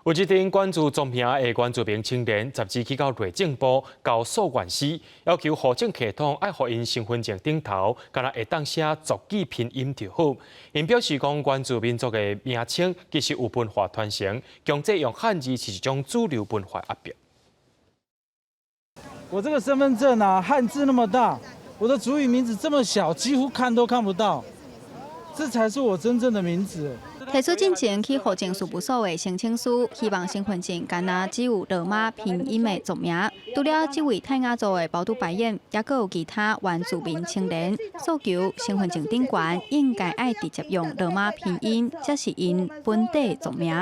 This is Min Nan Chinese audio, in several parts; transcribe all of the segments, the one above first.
有一陣關注族名的原住民青年，10日去到內政部交訴願書，要求戶政系統愛予𪜶身份證頂頭，敢若會當寫族語拼音就好。𪜶表示講，原住民族的名稱其實有文化傳承，強制用漢字是一種主流文化壓迫。我這個身份證啊，漢字那麼大，我的族語名字這麼小，幾乎看都看不到，這才是我真正的名字。提出進前去戶政事務所的申請書，希望身份證干焦只有羅馬拼音的族名。除了這位泰雅族的包拄白眼，猶閣有其他原住民青年訴求身份證頂懸應該愛直接用羅馬拼音，才是𪜶本地族名。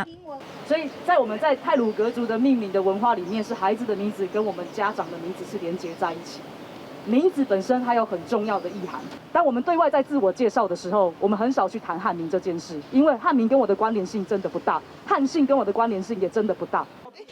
所以在我們在太魯閣族的命名的文化裡面，是孩子的名字跟我們家長的名字是連結在一起。名字本身還有很重要的意涵。當我們對外在自我介紹的時候，我們很少去談漢名這件事，因為漢名跟我的關聯性真的不大，漢姓跟我的關聯性也真的不大。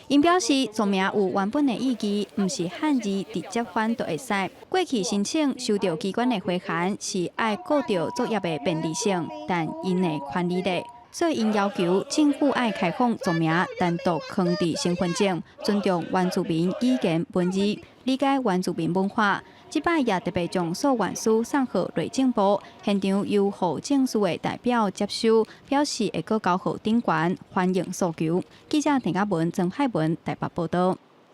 𪜶表示，族名有原本的意義，毋是漢字直接翻就會使。過去申請收到機關的回函，是愛顧著作業的便利性，但𪜶的權利咧，所以𪜶要求政府愛開放族名單獨囥佇身份證，尊重原住民語言文字，理解原住民文化。這擺也特別將訴願書送予內政部，現場由戶政司的代表接收，表示會閣交予長官反映訴求。記者陳嘉文、曾海文台北報道。